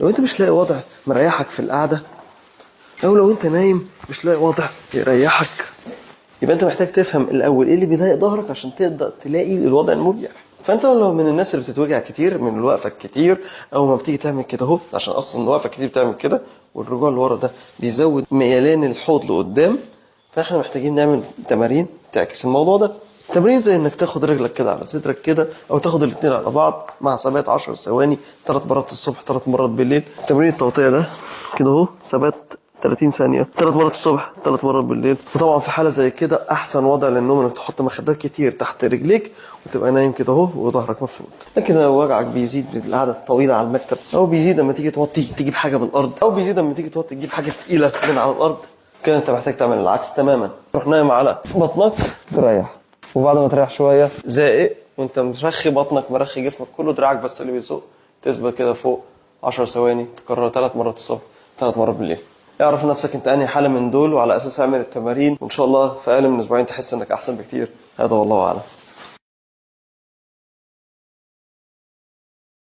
لو انت مش لاقي وضع مريحك في القعدة، او لو انت نايم مش لاقي وضع يريحك، يبقى انت محتاج تفهم الاول ايه اللي بيضايق ظهرك عشان تقدر تلاقي الوضع المريح. فانت لو من الناس اللي بتتوجع كتير من الوقفة الكتير، او ما بتيجي تعمل كده اهو، عشان اصلا الوقفة كتير بتعمل كده والرجوع لورا ده بيزود ميلان الحوض لقدام، فاحنا محتاجين نعمل تمارين تعكس الموضوع ده. تمرين زي انك تاخد رجلك كده على صدرك كده، او تاخد الاتنين على بعض مع ثبات 10 ثواني، 3 مرات الصبح 3 مرات بالليل. تمرين التوطية ده كده اهو، ثبات 30 ثانية، 3 مرات الصبح 3 مرات بالليل. وطبعا في حالة زي كده احسن وضع للنوم انك تحط مخدات كتير تحت رجليك وتبقى نايم كده اهو وظهرك مفرود. لكن لو وجعك بيزيد بالقعدة الطويلة على المكتب، او بيزيد لما تيجي توطي تجيب حاجة من الارض، او بيزيد لما تيجي توطي تجيب حاجة تقيلة من على الارض، كده انت محتاج تعمل العكس تماما. تروح نايم على بطنك تريح، وبعد ما تريح شوية زائق وانت مرخي بطنك مرخي جسمك كله، دراعك بس اللي بيزق، تثبت كده فوق 10 ثواني، تكررها 3 مرات الصبح 3 مرات بالليل. اعرف نفسك انت انهي حاله من دول، وعلى اساس اعمل التمارين، وان شاء الله في اقل من اسبوعين تحس انك احسن بكتير. هذا والله اعلم.